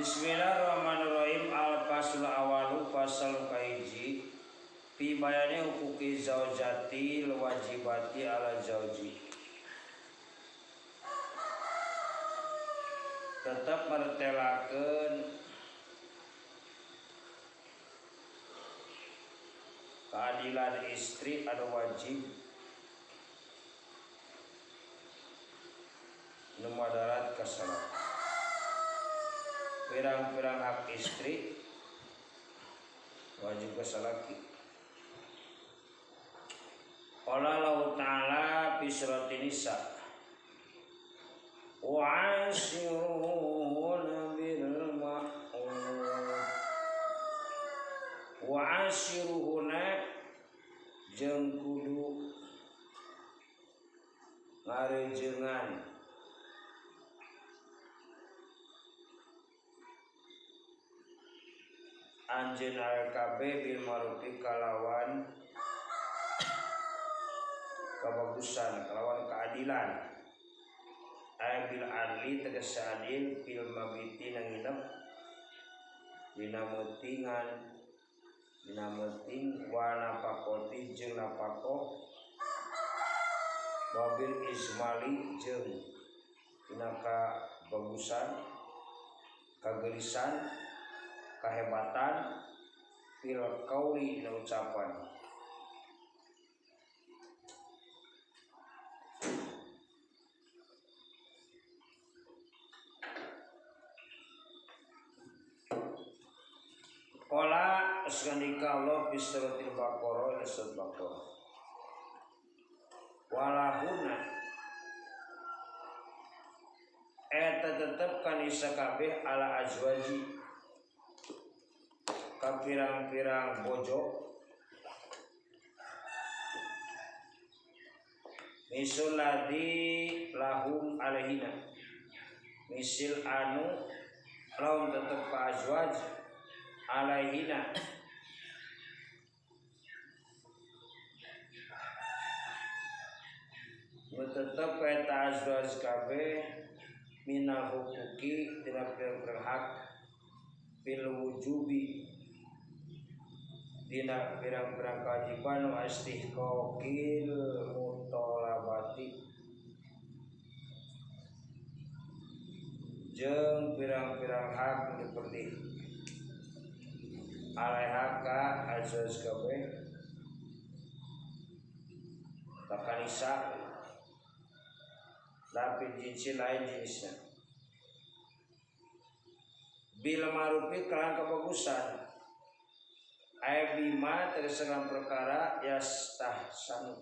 Bismillahirrahmanirrahim. Al-faslul awalu pasal kahiji fi bayani huquqi zaujati wajibati ala zauji. Tetap mertelakeun keadilan istri anu wajib nu madarat ka salaki. Pirang-pirang hak istri wajib ka salaki. Qala Allah ta'ala fi surati Nisa, wa ashiruhunna bil ma'ruf. Wa ashiruhunna jeung kudu ngarejengan anjeun AKB bil ma'rufi kalawan kebagusan, kalawan keadilan. Ay bil adli tegese adil fil mabiti nanginep dina meutingan dina meuting wa nafaqati jeung nafaqah wabil ismali jeung dina kabagusan kagelisan kahebatan fil qauli dina ucapan. Qala asgandika Allah fi suratil Baqarah ila surat Baqarah. Walahuna eta tetep kanisa kabeh ala azwaji ka pirang-pirang bojo misul ladzi lahum alaihina misil anu lahum tetep ka azwaj alaihina tetep eta azwaj kabeh minal huquqi tina pirang-pirang hak fil wujubi dina pirang-pirang kewajiban wa istihqaqil mutalabati jeung pirang-pirang hak nu diperdi alaiha ka azwaj kabeh takanisa tapi jinsi lain jenisnya bil ma'rufi kelan kebagusan ay bima terserang perkara yastahsanu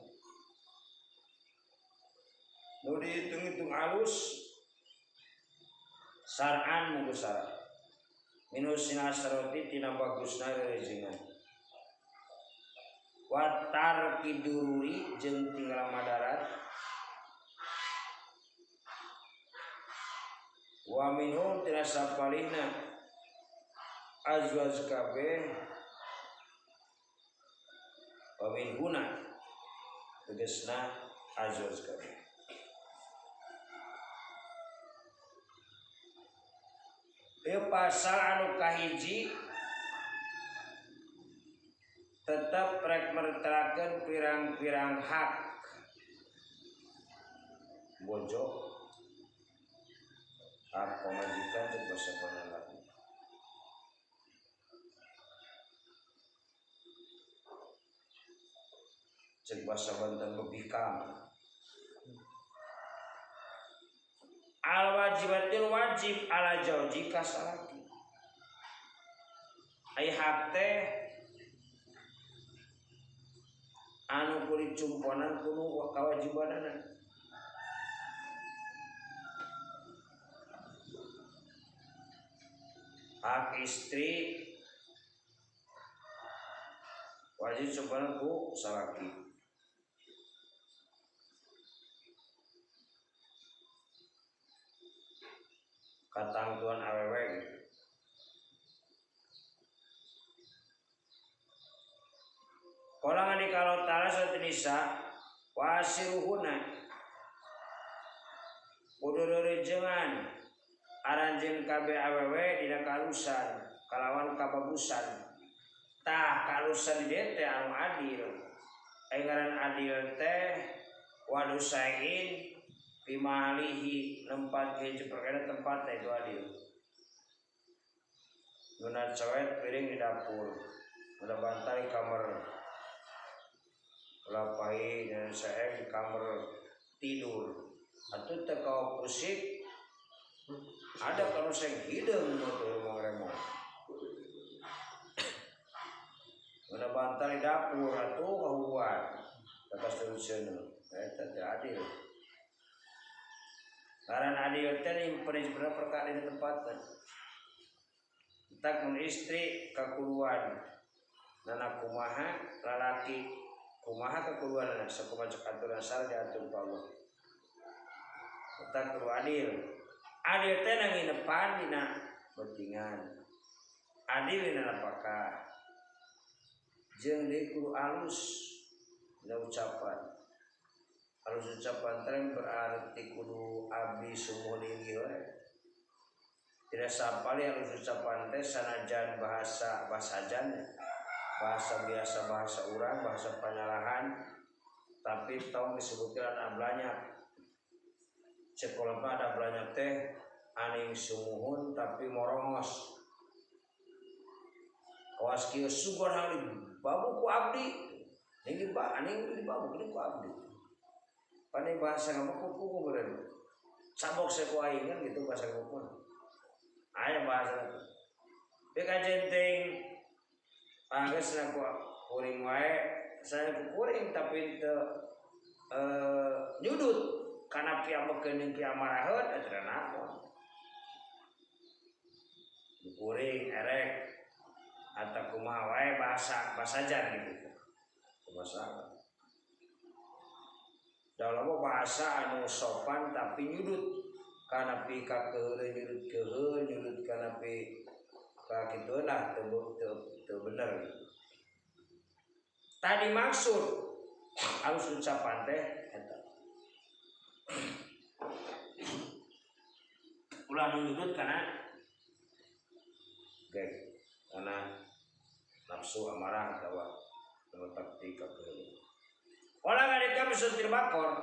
nu dihitung-hitung alus sar'an mugu sara minus sinasaroti tina bagusna rerejengan watar kidururi jeung tinggal madarat wa minhum tina sapalihna azwaj kabeh wa min huna tegasna azwaj kabeh. Ieu pasal anu kahiji tetep rek mertelakeun pirang-pirang hak bojo hak pamajikan jeung basa laki. Cek bahasa Banten bebikang. Al wajibatil wajib ala jauji ka salaki. Ai hak teh anu kudu cumponan kudu kawajibanana. Hak istri wajib cumponan ku salaki. Katangtuan awewe gitu. Kala ngandika Allah Ta'ala surat Nisa wasiruhuna kudu rerejengan Aranjeun kabeh awewe dina kalusan kalawan kabagusan. Tah kalusan di dieu teh anu adil. Ai ngaran adil teh wadusain bimalihi nempat hiji perkara tempat teh itu adil. Guna coet piring di dapur, guna bantal di kamar, ulah pai dan saya di kamar tidur. Atuh teh kau pusik ada kalau saya hideung tuh rumah remong. Guna bantal di dapur atuh kahuan atas teruseun eta teh adil. Karena adil teh nyimpen perkara di tempatna. Tak mun istri kakuluan nana kumaha lalaki kumaha kakuluan sakumaha cek aturan syara diatur ku Allah. Tak kudu adil. Adil teh nanginepan dina beutingan. Adil dina napakah. Jeung deui kudu alus dina ucapan. Alus ucapan teh berarti kudu abdi sumuh linggih we. Tidak sapali harus ucapan teh sanajan bahasa basajan bahasa biasa bahasa urang bahasa panyalahan tapi tong disebutkan ablanya sekolah ada ablanya teh aning sumuhun tapi morongos kawas kieu sugan hang dibabu ku abdi ning ba aning dibabu ku abdi pane bahasa ngabuku ku beureun sabok seku aing kan gitu bahasa ngabuku. Aya bahasa itu. Pika jenting angges na ku kuring wae, saya ku kuring tapi teu nyudut kana piamekeun jeung piamaraheun eta naon. Kuring erek atau kumaha wae bahasa basajan gitu. Bahasa. Dalam bahasa anu sopan tapi nyudut. Kana pi ka keheul nyudut keheul nyudut kana pi ka kitu lah teu bener. Tadi maksud alus ucapan teh eta. Ulah nyudut kana geng kana nafsu amarah atawa letak ti ka keheul. Wala ngadeka misul tirbakor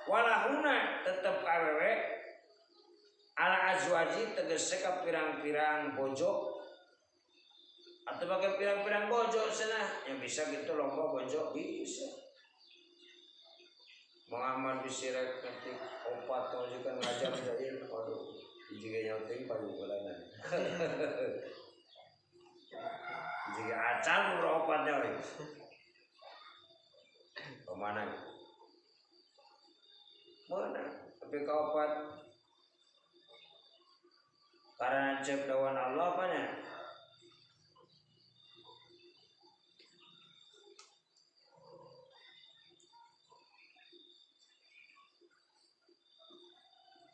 walahuna tetep awewe ala azwaji tegese ka pirang-pirang bojo atau pakai pirang-pirang bojo cenah yang bisa gitu lomba bojo bisa Muhammad bisirek nanti opat juga ngajar jadi waduh jika nyauting payu bulanan jika acan umur opatnya we kemana mana tapi ka opat karena cek dawan Allah apanya?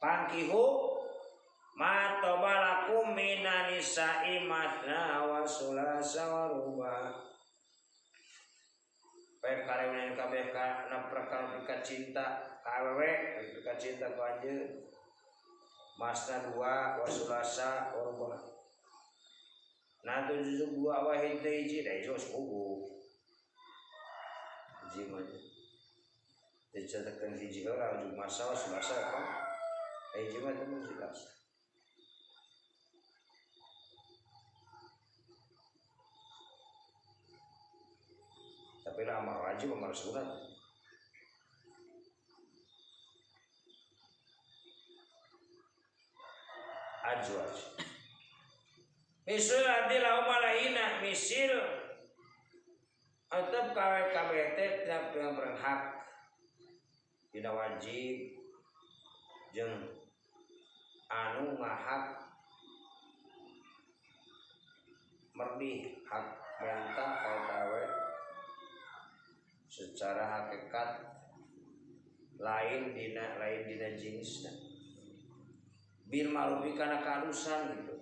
Pankihu ma tobalakum minan nisa'i matna wa sulasa wa ruba. Baik kareunan kabeh kana perkara pika cinta ka awewe, pika cinta ku anjeun. Masna dua wasulasa orba. Nah tujuh dua wahid teh hiji da hiji geus puguh. Hiji mah dicatatkeun hiji heula ujug masa wasulasa kan. Hiji mah teu jelas. Tapi lah amar wajib amar sunat. Azwaj. Misil adil laina misil atau KWKBT tidak berhak tidak wajib jeung anu ngahak merdih hak menta KWKW secara hakikat lain dina jenisna bil ma'rufi kana kaharusan gitu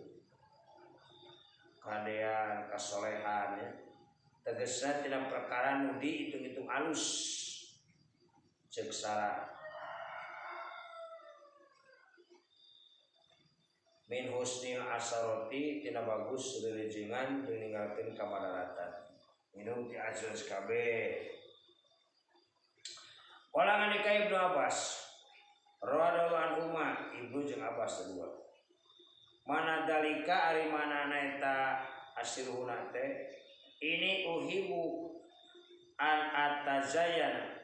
kadean kasolehan ya tegasna tina perkara nu dihitung-hitung alus ceuk sara Min husnil asaroti tina bagus relejengan jeung ninggalkeun kamadaratan. Minum ti azwas kabeh. Qala nganika Ibnu Abbas radhiyallahu anhuma, Ibnu jeung Abbas dua. Mana dalika ari manana eta asirhuna teh ini uhibu an atazayana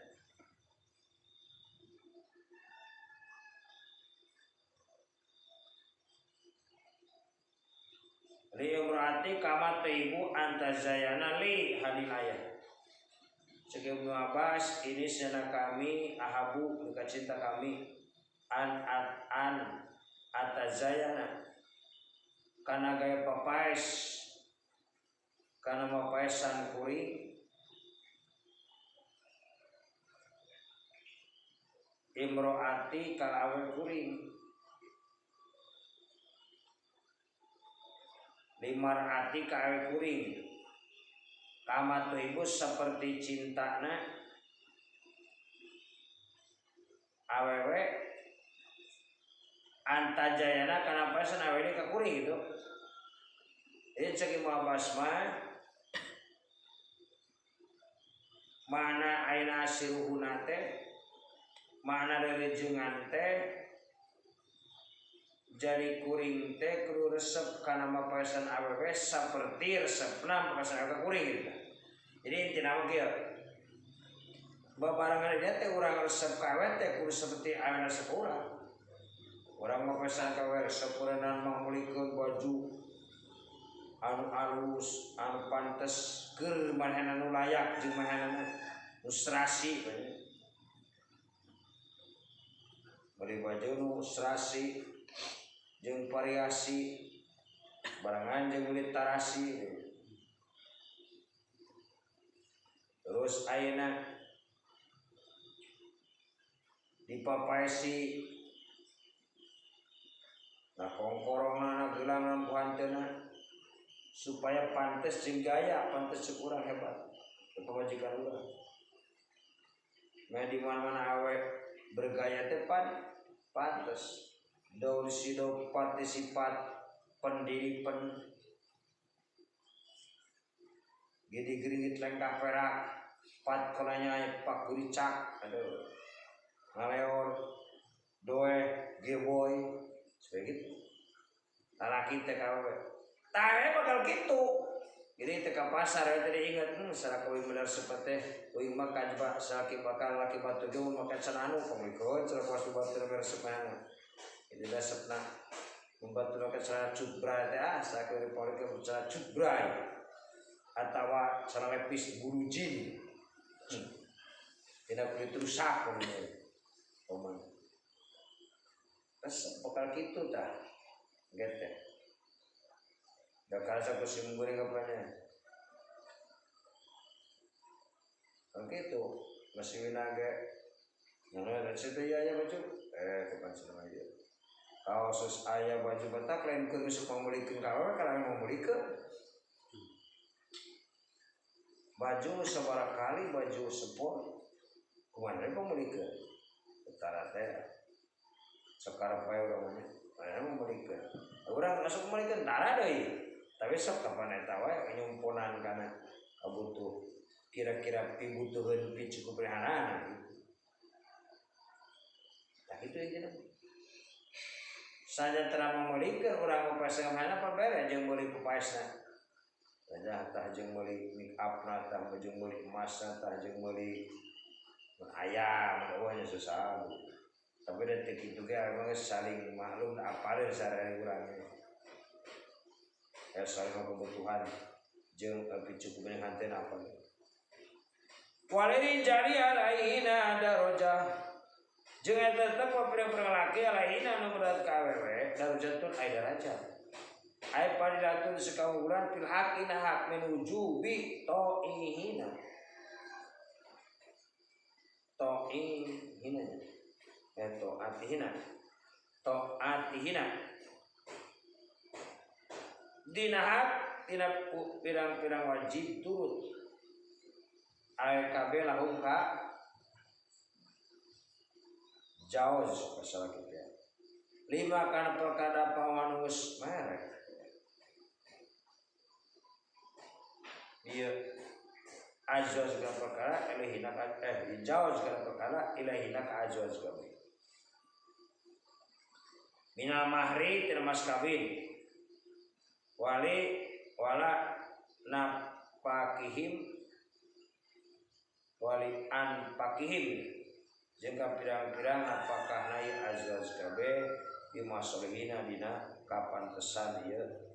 li imraati kama taibu antazayana li hadil ayah. Cek Ibnu Abbas ini sena kami ahabu mika cinta kami an at an atazayana kana gaya papaes kana mapaesan kuring imroati ka awe kuring limarati ka awe kuring kama tuibu seperti cintana awewe antajayana kana paesan awewe ka kuring gitu. Jadi cek Ibnu Abbas mah mana aina asiruhuna teh mana rerejengan teh jadi kuring teh kudu resep kana mapaesan awewe saperti resepna mapaesan awewe kuring gitu. Jadi intina mah kieu babarengan dia teh urang resep ka awewe teh kudu seperti awewe resep urang. Urang mapaesan ka awewe resep urang mangulikeun baju anu alus anu pantes keur manehna nu layak jeung manehna nu serasi beli baju nu serasi jeung variasi barengan jeung beli tarasi. Terus ayeuna dipapaesi na kongkorongna geulangna ku hanteuna supaya pantes jeung gaya pantes jeung urang hebat pamajikan urang. Nah di mana-mana awe bergaya teh pantes daun sido partisipat pendiri pen gede geringit lengkah perak pat kolanya pak guricak aduh ngaleor doe geboy seperti gitu lalaki teh kawe tah bakal gitu. Jadi teh ka pasar ya tadi ingat salah kawin benar sepateh uing mah kajba salaki bakal laki batu ge makan cenah anu pamikeun cenah kuas batu bersepana. Jadi resepna membantu makan celana cutbray teh ah salaki pamikeun celana cutbray atawa celana lepis bulu jin. Dina kulit rusak pamikeun. Resep bakal kitu tah. Gitu. Da karasa ku sim goreng apanya. Kan kitu masih winage. Nah, resep teh aya baju kapan cenah ieu. Kaos aya baju batak lain keur geus pamulikeun ka awewe kana mamulikeun. Baju sabaraha kali baju sepon kumaha deui pamulikeun. Utara teh sakarep wae urang mah aya mamulikeun. Urang masuk mamulikeun tara deui. Tapi sok kapan eta wae nyumponan kana kabutuh kira-kira pibutuheun picukup rehanana. Tah kitu intina. Saja tera mamulikeun urang mapaesan mana pabere jeung meuli papaesna. Saja tah jeung meuli make up-na tah jeung meuli emasna tah jeung meuli ayam eueuh nya susah. Tapi da teu kitu ge emang saling maklum apaleun sareng urang. Ya saling kebutuhan jeung picukup hantena apa. Waliri jari alaina darajah. Jeung eta tetep pirang-pirang laki alaina nu berat ka awewe darajatun aya darajat. Aya padilatun sekaunggulan fil haqina hak menuju bi ta'ihina. Ta'ihina. Ya ta'atihina. Ta'atihina. Dina hak dina pirang-pirang wajib turut. Aya kabeh lahum ka jauz masalah kita. Lima kana perkara pawan geus merek. Ieu azwaj segala perkara ilahina jauh segala perkara ilahina ka azwaj kabeh. Minal mahri tina mas kawin. Wali wala napakihim wali anpakihim jeung pirang-pirang napakahna ieu azwaj kabeh bi masolihina dina kapantesan ieu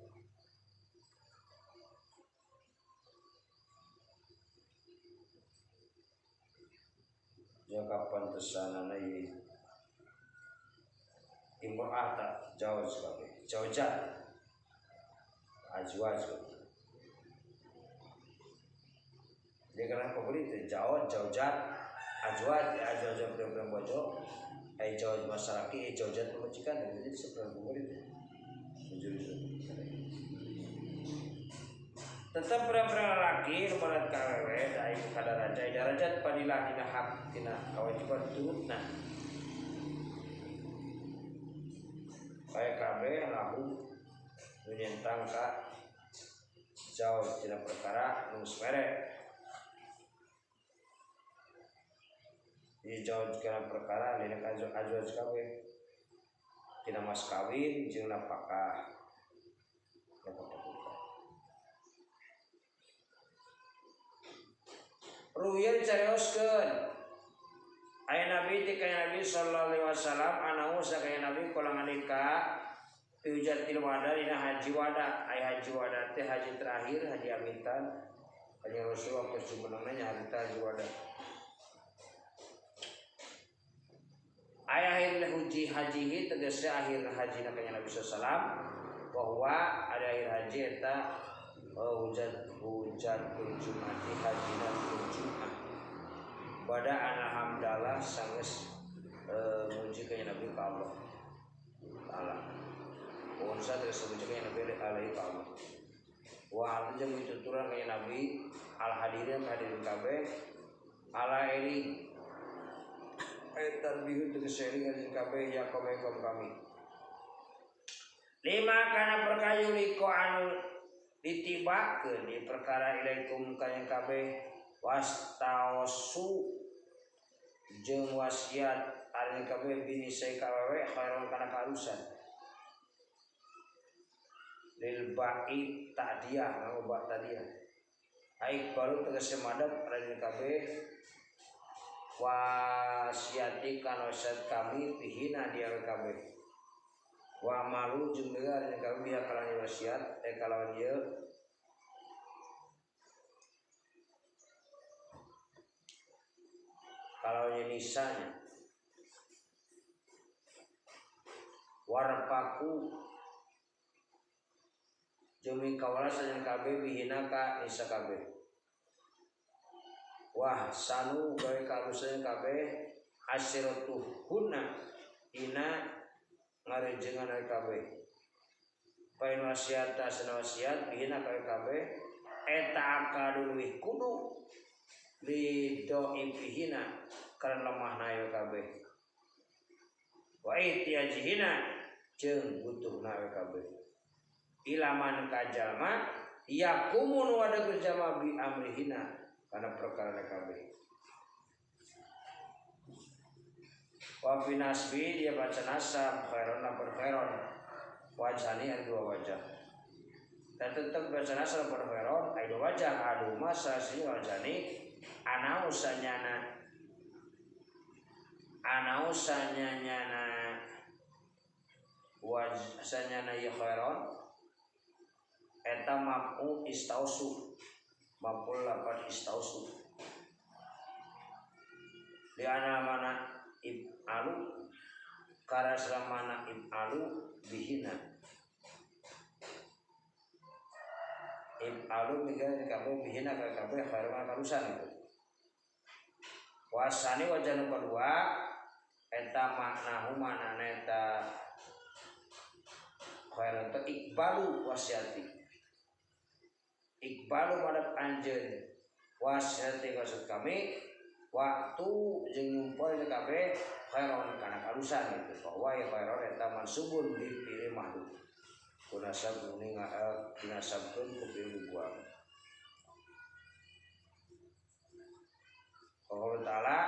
jeung kapantesanana ieu imro'ah ta jauh kabeh jaujat azwaj dia karena pembeli itu jauh jaujat azwaj azwaj pirang-pirang bojo ai jauh masyarakat jaujat pemajikan jadi seperti pembeli itu tetap pirang-pirang laki lumarat kawewe dai kadaraja darajat padilah dina hak dina kewajiban turutna kaya kabeh lahu menyentang ka jauh tina perkara nu mere di jauh tina perkara dina azwaj kabeh tina mas kawin jeung napakah ruya dicarioskeun aya nabi ti ka nabi sallallahu alaihi wasallam anahu sakaya nabi kala ngalika piujatil wada dina haji wada aya haji wada teh haji terakhir haji amitan haji Rasulullah geus jumenengna nya harita haji wada aya akhir haji hajihi tegese akhir haji na kanjeng Nabi sallallahu alaihi wasallam bahwa ada akhir haji eta hujatul jumati hajina jumat pada alhamdulillah sanggeus muji kanjeng Nabi ka Allah taala unsa terus muji kanjeng Nabi alaihi ka Allah wa jeung dituturan kanjeng Nabi al hadirin hadirin kabeh ala eling eta bihu tegese eling hadirin kabeh ya kaum kami lima kana perkayu liko anu ditibakeun di perkara ilaikum ka kabeh wastaosu jeung wasiat ari kabeh bini sai kawewe khairon kana karusan lil ba'i ta'diyah nganggo ba ta'diyah aik baru tegese madhep ari kabeh wasiati kana wasiat kami pihina di kabeh wa malu jeung deui ari kabeh biha kalawan wasiat kalawan ieu kalau nisanya warpaku jumi kawala sajan kabeh bihina ka nisa kabeh wah sanu gawe karusan kabeh asyratuhunna ina ngarejengan kabeh pain wasiat tasna wasiat bihina ka kabeh eta akadu leuwih kudu lido'ifihina karena lemahna ieu kabeh wa ihtiyajihina jeung butuhna ieu kabeh ilaman ka jalma yakumun wa jalma bi amrihina kana perkara kabeh wa fi nasbi dia baca nasab khairon lapar khairon wajhani ada dua wajah dan tetap baca nasab lapar khairon ada dua wajah adu masa sini wajhani anau sanyana waj sanyana ya khairon eta mapu istausu mapul lapan istausu di ana mana ibalu karaslamana ibalu bihina ibalu mikir kabeh bihina kabeh khairon karusan itu wasani wajah nu kedua eta maknahu manana eta khairan teh iqbalu wasiati iqbalu madhab anjeun wasiati maksud kami Waktu jeung nyumpul kabeh khairon kana kalusan gitu. Bahwa ya khairon eta mansubun dipilih makhluk. Kunasab kuning dinasabkeun ku pilih dibuang. Allah Ta'ala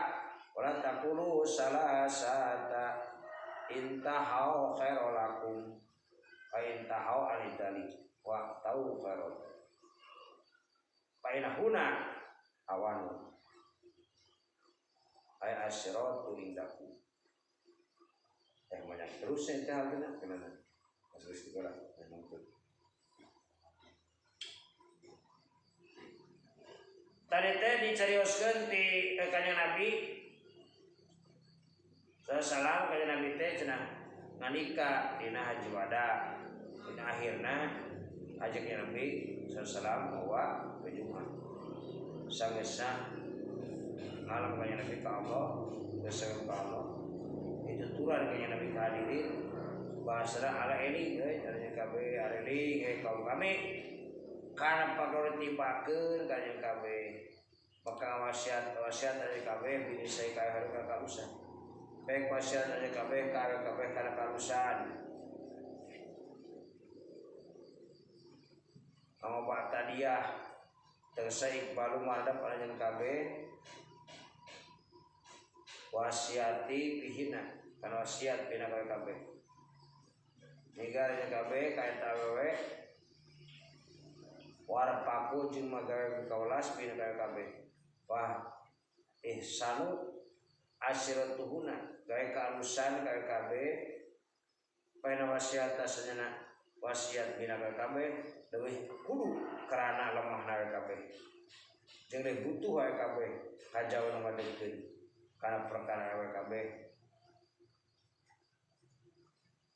wala taqulu salasata intahau khairul lakum fa intahau anidali wa tau khairul fa inahuna awanu ay asyratu indaku banyak terus ente halna kenana terus digolah memang tuh tadi teh dicarioskeun ti kanjeng Nabi salam kanjeng Nabi teh cenah nganika dina haji wada dina akhirna haji Nabi salam bahwa ke Jumat sangesna ngalam kanjeng Nabi ka Allah geus ka Allah itu turan kanjeng Nabi ka hadirin bahasa ala eling euy artinya kabeh areling euy kaum kami kana pagawe tibakeun kanjeng kabeh maka wasiat wasiat dari kabeh bini saya kaya harga karusan baik wasiat dari kabeh kaya kabeh kana karusan kamu tadiah tersa iqbalu madhab kanjeng kabeh wasiati bihina kana wasiat bina kabeh nigar kabeh kaya tawewe warpaku jeung magawe kaulas bina kabeh wah ihsanu asyratuhuna gawe kaalusan gawe kabeh paena wasiat tasanyana wasiat bina kabeh leuwih kudu karana lemahna kabeh jeung leuwih butuh wae kabeh kajauh ngadeukkeun kana perkara wae kabeh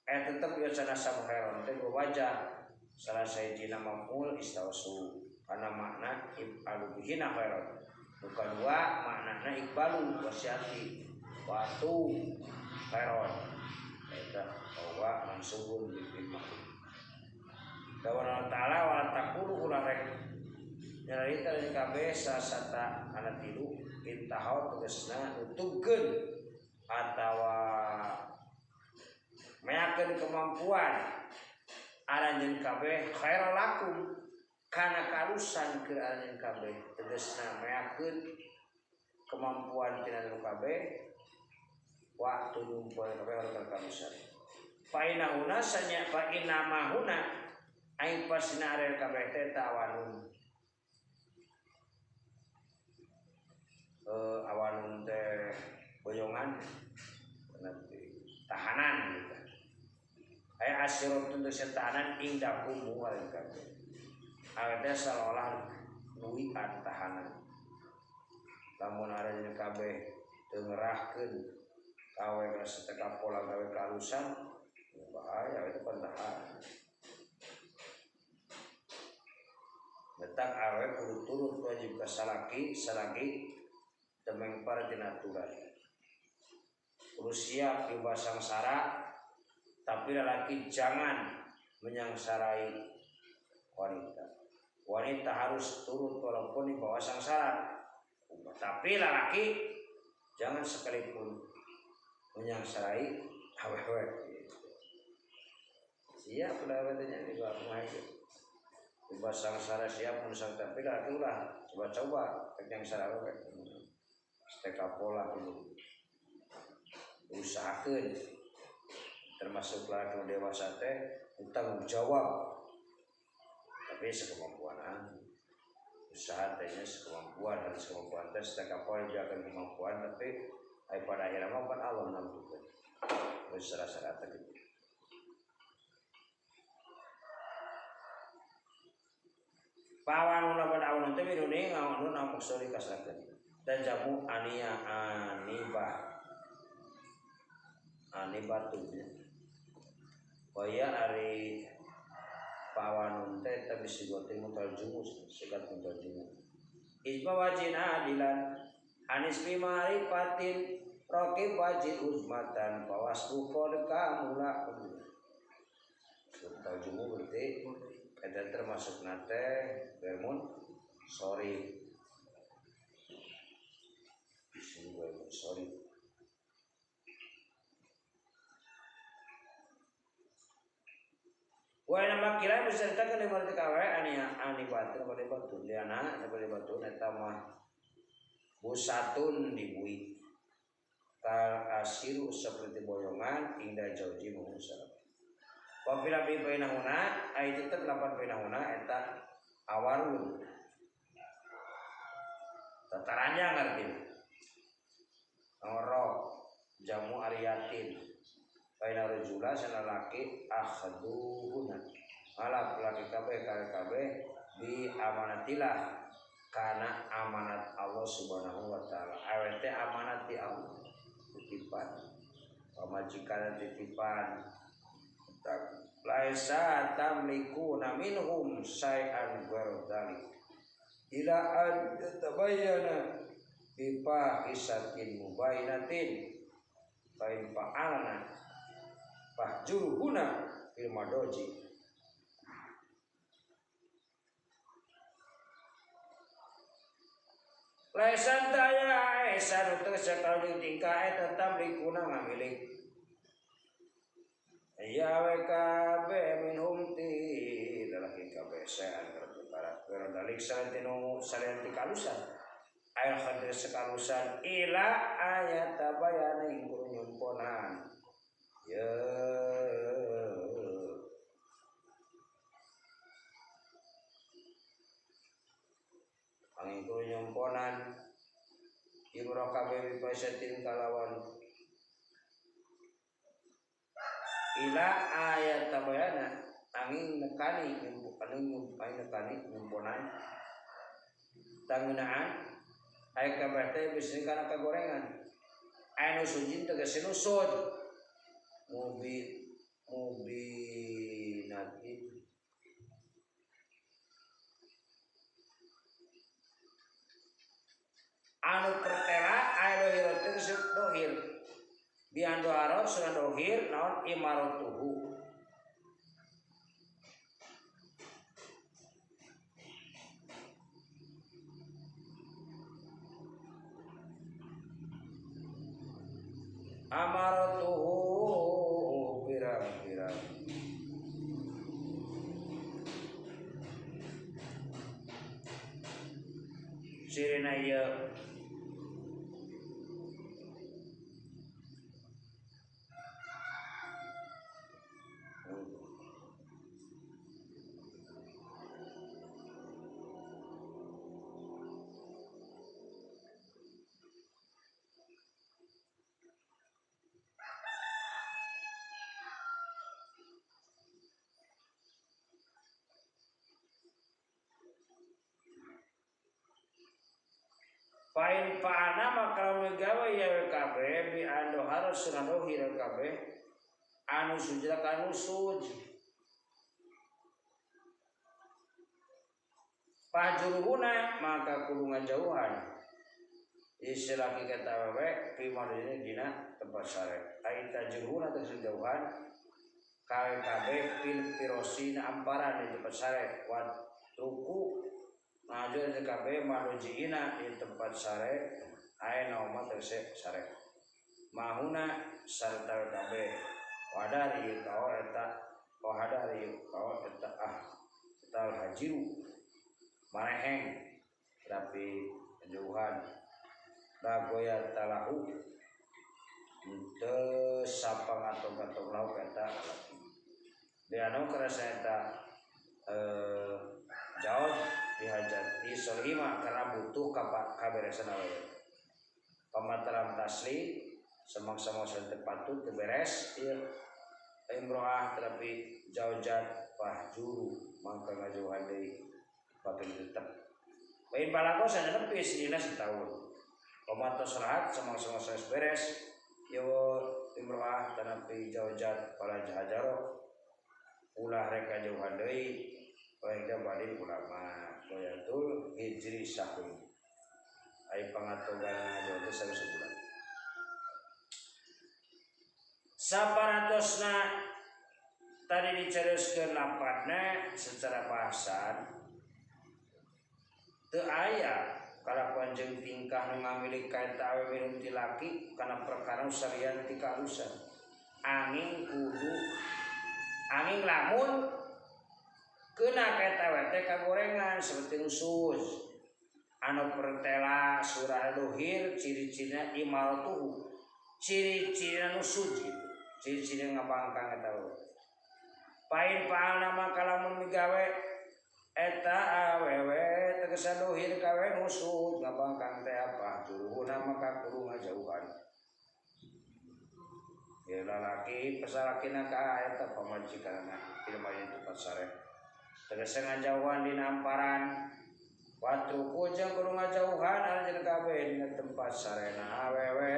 tetep ieu sana khairon teh wajah salah sahijina maf'ul istawsu kana makna ibalu bihina khairon nu kadua maknana iqbalu wasiati watu khairon eta bahwa mansubun bil makhluk dawana ta'ala wa taqulu ulah rek nyarita di kabeh sasata kana tilu intahau tegasna nutugkeun atawa meyakeun kemampuan aranjeun kabeh khairul lakum kana karusan keur aranjeun kabeh tegasna meyakeun kemampuan tina kabeh waktu nyumpul kabeh harta karusan fa inna sanya fa inna mahuna aing pasna arel kabeh teh tawanun awanun teh boyongan tahanan gitu ay asyrotun teh tahanan indakum mual kabeh awet seolah nuwian tahanan lamun aranjeun kabeh teu ngerahkeun kawe ka sateka pola gawe karusan bahaya itu pan tahanan letak awe kudu turut wajib ka salaki salaki temeng para tina aturan kudu siap dibawa sangsara tapi lelaki jangan menyangsarai wanita. Wanita harus turut walaupun di bawah sangsara. Tapi lelaki jangan sekalipun menyangsarai awewe. Siap lah katanya di bawah rumah itu. Di bawah sangsara siap menyangsarai tapi lelaki ulah coba-coba menyangsara awewe. Seteka pola dulu. Usahakeun termasuk laki dewasa teh tanggung jawab tapi sekemampuan usaha tehnya sekemampuan harus kemampuan teh setiap poin dia akan kemampuan tapi pada akhirnya mah kan Allah menentukan secara-secara gitu. Pawan lawan awan teh minune ngawanun maksud kasrakeun dan jamu ania anibah anibatu waya ari pawanun teh tapi sigote mutarjumus sigat mutarjumus isma wajin adilan anis bimarifatin raqib wajin uzmatan bawasku qad kamula mutarjumu berarti eta termasuk nate bermun sorry sorry. Wa nama kira beserta kan lima kawe ani ani batu bade batu liana bade batu eta mah busatun dibui kal asiru seperti boyongan indah jauji muhusar. Wapila bi bainahuna ai tetep lapan bainahuna eta awarun tataranjang artina ngorok jamu ariyatin baina rajula salalaki akhduhuna ala laki kabeh kabeh bi amanatillah kana amanat Allah Subhanahu wa taala awet teh amanat di Allah titipan pamajikan titipan laisa tamlikuna minhum syai'an ghairu dzalik ila an yatabayyana bi fahisatin mubayyinatin fa in fa'alna fahjuruhuna fil madoji. Laisan taya aisan utek sakali tingkah eta tamlikuna ngamilik ya WKB minhum ti lalaki kabeh saean perkara pero dalik salentinu salenti kalusan ayat hadir sekalusan ila ayat tabayana ing kudu nyumponan ya angin kudu nyumponan imro kabeh bipasatin kalawan ila ayat tabayana angin nekani nekani nyumponan tangeunaan aya kabeh teh bisa kana kagorengan aya nu sujin tegese nu sud mubinati anu pertela aya dohir tegese dohir biando arab sunan dohir naon imaratuhu amaratuhu pirang-pirang sirina ieu Pain paana maka megawe ya kabeh bi ando harus sunano hira kabeh anu sujud kanu suj pajuruna maka kudu ngajauhan isilaki kata wewe fi madine dina tempat sare ai tajuruna teh jauhan kabeh fil pirosina amparan di tempat sare wat ruku ngajur di kabeh madojiina di tempat sare aya naoma teh sare mahuna sarta kabeh wadari kawa eta wahadari kawa eta ah eta hajiru mareheng tapi jauhan bagoya talahu teu sapangatong-gatong lauk eta laki dianu karasa eta jauh dihajati solima karena butuh kaberesan awewe pamataram tasli semang-semang teu patut teu beres ieu imroah tetapi jaujat fahjuru mangka ngajauhan deui batin tetep bain balago sana nepis dina setahun pamato salat semang-semang sanes beres ieu imroah tanapi jaujat para jahajaro ulah rek ngajauhan deui baiknya balik ulama goyatul hijri sahun ai pangatogan ngajauh teh sebulan saparatosna tadi dicarioskeun lapatna secara bahasan teu aya Kalakuan jeung tingkah nu ngamilik ka eta awewe minum ti laki kana perkara nu salian ti kaalusan. Angin kudu angin lamun kena ka eta awewe teh kagorengan seperti nusus anu pertela surah dohir ciri-cirina imaratuhu ciri-cirina nusuz gitu ciri-ciri ngabangkang eta awewe. Pain paalna maka lamun migawe eta awewe tegesa dohir kawe nusud ngabangkang teh apa juruhuna maka kudu ngajauhan ya lalaki pesalakina ka eta pamajikanna ilmu tempat sare tegesa ngajauhan dina amparan watruku jeung kudu ngajauhan anjeun kabeh dina tempat sarena awewe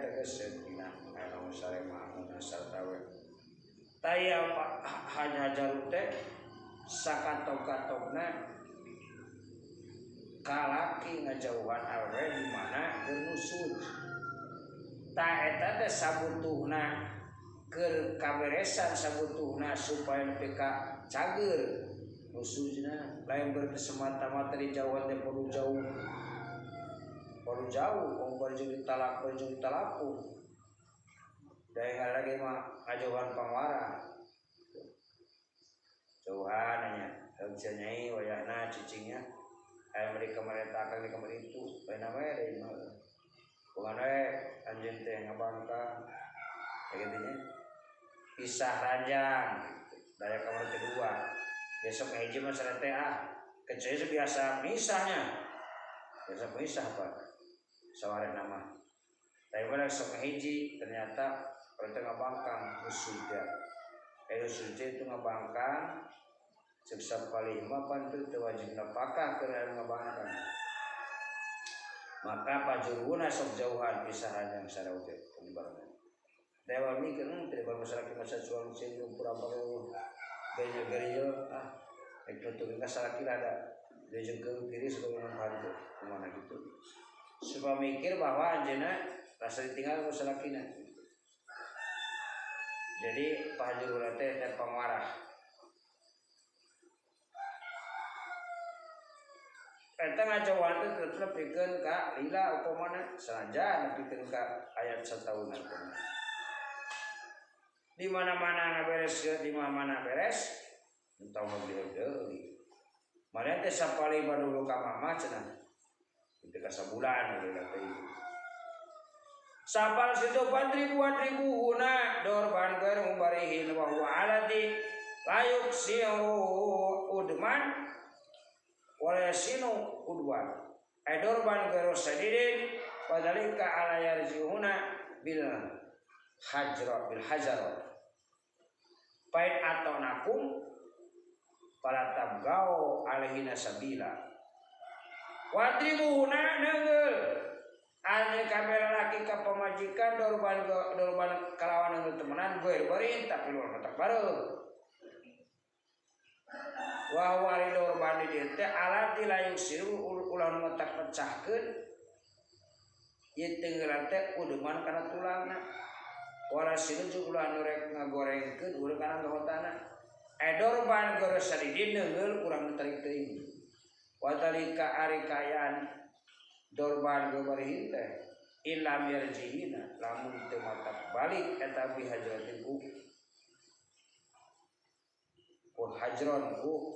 tegese dina anu sare mah sarta we taya hajaru teh sakatok-katokna kalaki ngajauhan awewe di mana keur nusud ta eta teh sabutuhna keur kaberesan sabutuhna supaya nepi ka cager nusudna lain berarti semata-mata dijauhan teh perlu jauh om berjung ditalak berjung ditalaku da lagi mah ngajauhan pangwara jauhan nya heuh nyai wayahna cicingnya aya di kamar eta akang di kamar itu bae we deui mah bukan we anjeun teh ngabangkang ya kitu nya pisah ranjang daya kamar kedua besok hiji mah sarete ah kecuali biasa misahnya biasa misah pak saware nama tapi pada sok hiji ternyata perlu ngabangkang usuda usuda itu ngabangkang siksa palih mah pan teu wajib napakah keur ngabangkang maka pajuruna sok jauhan pisahan yang saraute penyebaran dewa mikir teu masyarakat masa cuang sing lumpur apa gaya gaya ah rek nutukeun ka salaki rada dijeungkeun kiri sebelum hantu kemana gitu supaya mikir bahwa anjeunna rasa ditinggal ku salakina. Jadi pahajuruna teh teh pangwarah eta ngajauhan teh tetep pikeun ka lila upamana sanajan pikeun ka ayat sataunan upamana di mana-mana ngaberes di mana-mana beres entah mau beli deui mana teh sapali badulu ka mama cenah teu ka sabulan lila teh sapal situ ribuan ribu huna dorban keur mubarihin wa huwa alati layuk siru udman wala yasinu udwan ay dorban keur sadidin padalika ala yarjihuna bil hajra bil hajar pain atau nakum para tabgau alaihina sabila wadribuhuna neungeul ane kabeh lalaki ka pamajikan dorban dorban kalawan neungeul temenan goer beurin tapi luar matak bareuh wa wari dorban di dieu teh alati la yusiru ulah nu matak pecahkeun ieu teungeulan teh udeman kana tulangna wala sinu jeung ulah nu rek ngagorengkeun urang kana gahotana edorban goro sadidin neungeul urang nu tarik teuing wadalika ari kaayaan dorban gobarihin teh illam yarjihina lamun teu matak balik eta bi hajratin ku hajron ku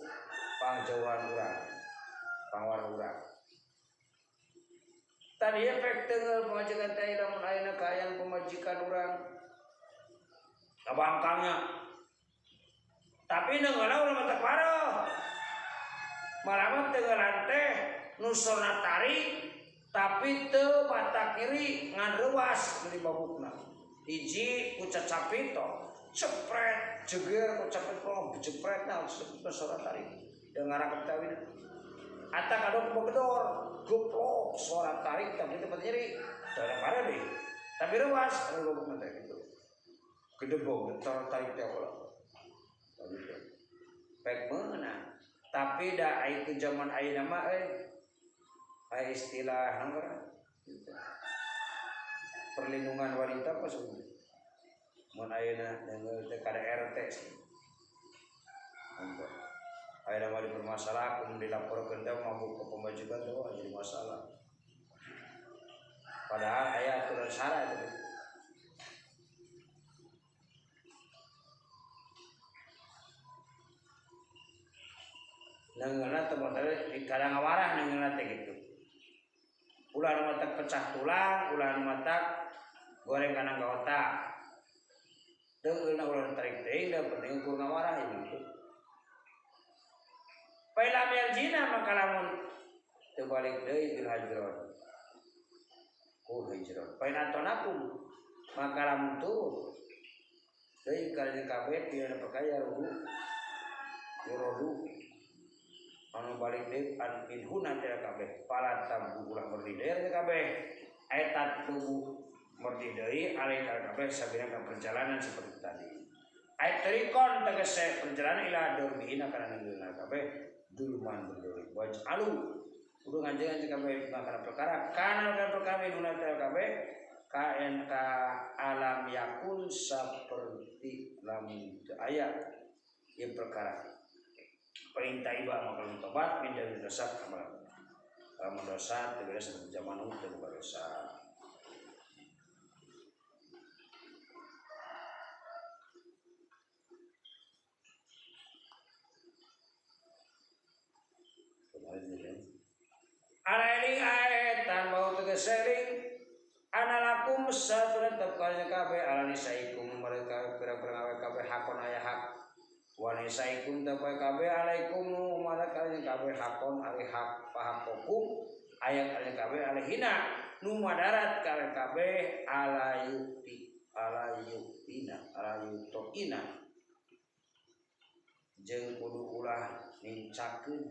pangjauhan urang pangwarah urang tadi efek teunggeul pamajikan teh lamun ayeuna kaayaan pamajikan urang ngabangkangnya tapi neungeulna urang mah teu pareuh malah mah teungeulan teh nusona tarik tapi teu mata kiri ngan reuas di babukna hiji ku cacapito cepret jeger ku capit jepret nah nusona tarik deung ngarangkep tawina ata kadok begedor goplok suara tarik tapi teu nyeri teu ada deui tapi reuas anu babukna teh gitu gedebog tar tarik teh ulah pek meunang tapi da itu zaman ayeuna mah aya istilah nomor gitu. Perlindungan wanita apa sebenarnya mun ayeuna deungeul teh KDRT sih. Ayeuna mah dipermasalahkeun dilaporkeun teh mabuk ke pemajikan teh jadi masalah. Padahal aya aturan syara itu. Nengeuna teh di kadang ngawarah nengeuna teh gitu. Ulah nu matak pecah tulang, ulah nu matak goreng kana ka otak. Teu euna ulah tarik teuing da penting ukur ngawarah gitu. Pailam yaljina maka lamun teu balik deui bil hajron. Ku hijron. Painatonakum maka lamun turun deui ka kabeh dina perkaya ruhu yurodu anu balik deui an minhuna teh kabeh pala tabu ulah merdi deui kabeh eta tubuh merdi deui alai kabeh sabina ka perjalanan seperti tadi ait trikon tegese perjalanan ila durbina kana nengeuna kabeh dulman berdeui waj'alu kudu nganjeun kabeh kana perkara kana kana perkara minhuna teh kabeh KNK alam yakun seperti lamun teu aya ieu perkara perintah iba maka tobat min dari dosa amalan. Lamun dosa teu beres seperti zaman teu boga dosa. Alailing aetan bau tegeseling analakum satuna tepkalnya kabeh alanisaikum mereka pirang-pirang awe kabeh hakon aya hak wanisaikum tepkalnya kabeh alaikum mereka kabeh hakon ari hak pahakokum aya kalian kabeh alihina nu madarat kalian kabeh alayuti alayutina alayutoina jeung kudu ulah nincakeun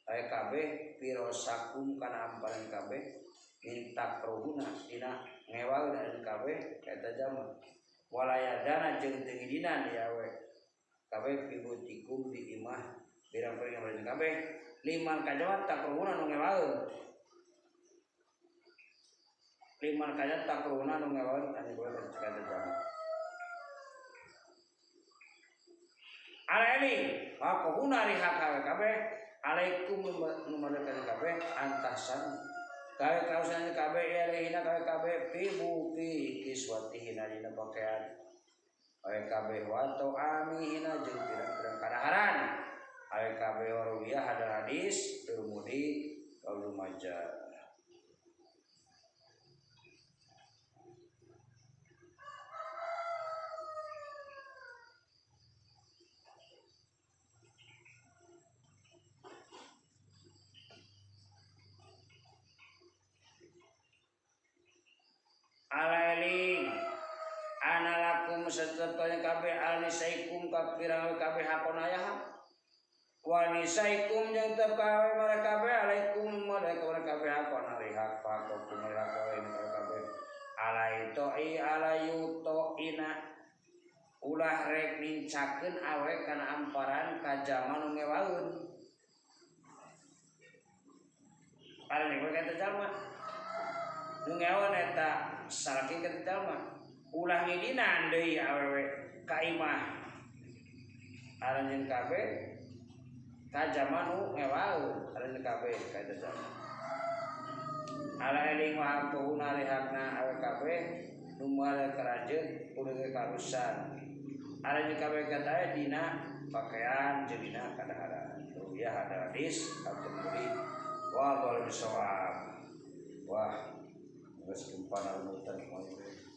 aya kabeh pirosakum kana amparan kabeh minta rohuna dina ngewaeun ari kabeh eta jalma walayadana jeung teu ngidinan ya we kabeh pibutikum di imah pirang-pirang ngabarin kabeh liman kajawan takruhuna nu ngewaeun liman kajawan takruhuna nu ngewaeun anu boleh eta jalma alaini wa kohuna ri hak kabeh alaikum nu madakan kabeh antasan kawe kausan kabeh alihina kawe kabeh fi buki kiswatihina dina pakaian kawe kabeh wa ta'amihina jeung pirang-pirang kadaharan kawe kabeh warwiyah hadal hadis Tirmidzi Ibnu Majah. Alailing analakum setiap kali kabeh alisaikum kapirang kabeh hakon aya wa nisaikum jeung teu kawe mereka kabeh alaikum mereka kabeh hakon ari hak pakokum mereka kabeh alaitoi alayutoina ulah rek nincakeun awe kana amparan ka jalma nu ngewaeun parane we ka jalma nu ngewaeun eta salaki ka jalma ulah ngidinan deui awewe ka imah aranjeun kabeh ka jalma nu ngewaeun aranjeun kabeh ka eta jalma ala eling wa tuhuna rihakna awe kabeh nu moal karanjeun kudu karusan aranjeun kabeh kata dina pakaian jeung dina kadaharan ya ada hadis at-Tirmidzi wa qala bisawab. Wah geus gempa runutan kumaha.